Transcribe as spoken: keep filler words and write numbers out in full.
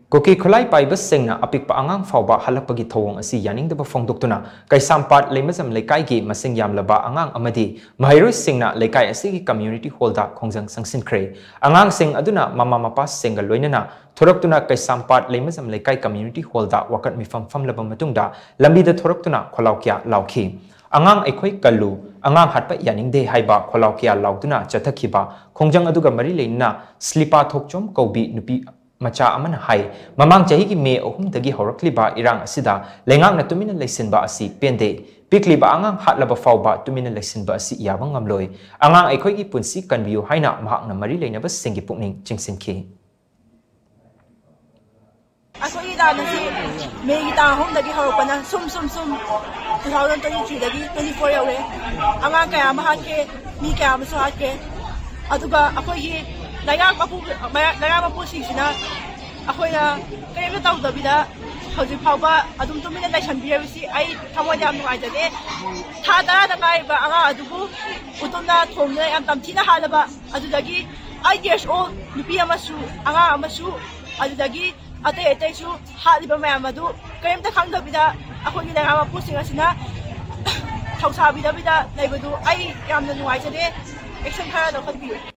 ꯀꯨꯀꯤ ꯈꯨꯠꯂꯥꯏ ꯄꯥꯏꯕꯁꯤꯡꯅ ꯑꯄꯤꯛꯄ ꯑꯉꯥꯡ ꯐꯥꯎꯕ ꯍꯜꯂꯛꯄꯒꯤ ꯊꯧꯑꯣꯡ ꯑꯁꯤ ꯌꯥꯅꯤꯡꯗꯕ ꯐꯣꯡꯗꯣꯛꯇꯨꯅ ꯀꯩꯁꯥꯝꯄꯥꯠ ꯂꯩꯃꯖꯝ ꯂꯩꯀꯥꯏꯒꯤ ꯃꯁꯤꯡ ꯌꯥꯝꯂꯕ ꯑꯉꯥꯡ ꯑꯃꯗꯤ ꯃꯍꯩꯔꯣꯏꯁꯤꯡꯅ ꯂꯩꯀꯥꯏ ꯑꯁꯤꯒꯤ community hall ꯗ ꯈꯣꯡꯖꯪ ꯆꯪꯁꯤꯟꯈ꯭ꯔꯦ꯫ ꯑꯉꯥꯡꯁꯤꯡ ꯑꯗꯨꯅ ꯃꯃꯥ ꯃꯄꯥꯁꯤꯡꯒ ꯂꯣꯏꯅꯅ ꯊꯣꯔꯛꯇꯨꯅ ꯀꯩꯁꯥꯝꯄꯥꯠ ꯂꯩꯃꯖꯝ ꯂꯩꯀꯥꯏ community hall ꯗ ꯋꯥꯀꯠ ꯃꯤꯐꯝ ꯐꯝꯂꯕ ꯃꯇꯨꯡꯗ ꯂꯝꯕꯤꯗ ꯊꯣꯔꯛꯇꯨꯅ ꯈꯣꯜꯂꯥꯎ ꯀꯌꯥ ꯂꯥꯎꯈꯤ꯫ "ꯑꯉꯥꯡ ꯑꯩꯈꯣꯏ ꯀꯜꯂꯨ, ꯑꯉꯥꯡ ꯍꯥꯠꯄ ꯌꯥꯅꯤꯡꯗꯦ" ꯍꯥꯏꯕ ꯈꯣꯜꯂꯥꯎ ꯀꯌꯥ ꯂꯥꯎꯗꯨꯅ ꯆꯠꯊꯈꯤꯕ ꯈꯣꯡꯖꯪ ꯑꯗꯨꯒ ꯃꯔꯤ ꯂꯩꯅꯅ ꯁ꯭ꯂꯤꯄꯥ ꯊꯣꯛꯆꯣꯝ ꯀꯧꯕꯤ ꯅꯨꯄꯤ ꯃꯆꯥ ꯑꯃꯅ ꯍꯥꯏ, ꯃꯃꯥꯡ ꯆꯍꯤꯒꯤ ꯃꯦ ꯑꯍꯨꯝꯗꯒꯤ ꯍꯧꯔꯛꯂꯤꯕ ꯏꯔꯥꯡ ꯑꯁꯤꯗ ꯂꯩꯉꯥꯛꯅ ꯇꯨꯃꯤꯟꯅ ꯂꯩꯁꯤꯟꯕ ꯑꯁꯤ ꯄꯦꯟꯗꯦ꯫ ꯄꯤꯛꯂꯤꯕ ꯑꯉꯥꯡ ꯍꯥꯠꯂꯕ ꯐꯥꯎꯕ ꯇꯨꯃꯤꯟꯅ ꯂꯩꯁꯤꯟꯕ ꯑꯁꯤ ꯌꯥꯕ ꯉꯝꯂꯣꯏ꯫ ꯑꯉꯥꯡ ꯑꯩꯈꯣꯏꯒꯤ ꯄꯨꯟꯁꯤ ꯀꯟꯕꯤꯌꯨ ꯍꯥꯏꯅ ꯃꯍꯥꯛꯅ ꯃꯔꯤ ꯂꯩꯅꯕꯁꯤꯡꯒꯤ ꯄꯨꯛꯅꯤꯡ ꯆꯤꯡꯁꯤꯟꯈꯤ꯫ ꯑꯩꯈꯣꯏꯒꯤ ꯂꯥꯟ ꯑꯁꯤ ꯃꯦꯒꯤ ꯇꯥꯡ ꯑꯍꯨꯝꯗꯒꯤ ꯍꯧꯔꯛꯄꯅ ꯁꯨꯝ ꯁꯨꯝ ꯁꯨꯝ two thousand twenty three ꯗꯒꯤ twenty four ꯌꯧꯔꯦ꯫ ꯑꯉꯥꯡ ꯀꯌꯥ ꯑꯃ ꯍꯥꯠꯈ꯭ꯔꯦ, ꯃꯤ ꯀꯌꯥ ꯑꯃꯁꯨ ꯍꯥꯠꯈ꯭ꯔꯦ꯫ ꯑꯗꯨꯒ ꯑꯩꯈꯣꯏꯒꯤ ꯂꯩꯉꯥꯛ ꯃꯄꯨ-, ꯂꯩꯉꯥꯛ ꯃꯄꯨꯁꯤꯡꯁꯤꯅ ꯑꯩꯈꯣꯏꯅ ꯀꯔꯤꯝꯇ ꯇꯧꯗꯕꯤꯗ ꯍꯧꯖꯤꯛ ꯐꯥꯎꯕ ꯑꯗꯨꯝ ꯇꯨꯃꯤꯟꯅ ꯂꯩꯁꯟꯕꯤꯔꯕꯁꯤ ꯑꯩ ꯊꯃꯣꯏꯗ ꯌꯥꯝ ꯅꯨꯡꯉꯥꯏꯖꯗꯦ꯫ ꯊꯥ ꯇꯔꯥꯗ ꯉꯥꯏꯔꯤꯕ ꯑꯉꯥꯡ ꯑꯗꯨꯕꯨ ꯎꯇꯨꯝꯅ ꯊꯣꯝꯗꯨꯅ ꯌꯥꯝ ꯇꯝꯊꯤꯅ ꯍꯥꯠꯂꯕ, ꯑꯗꯨꯗꯒꯤ eight years old ꯅꯨꯄꯤ ꯑꯃꯁꯨ, ꯑꯉꯥꯡ ꯑꯃꯁꯨ, ꯑꯗꯨꯗꯒꯤ ꯑꯇꯩ ꯑꯇꯩꯁꯨ ꯍꯥꯠꯂꯤꯕ ꯃꯌꯥꯝ ꯑꯗꯨ ꯀꯔꯤꯝꯇ ꯈꯪꯗꯕꯤꯗ ꯑꯩꯈꯣꯏꯒꯤ ꯂꯩꯉꯥꯛ ꯃꯄꯨꯁꯤꯡ ꯑꯁꯤꯅ ꯊꯧꯁꯥꯕꯤꯗꯕꯤꯗ ꯂꯩꯕꯗꯨ ꯑꯩ ꯌꯥꯝꯅ ꯅꯨꯡꯉꯥꯏꯖꯗꯦ꯫ Action ꯈꯔ ꯂꯧꯈꯠꯄꯤꯌꯨ꯫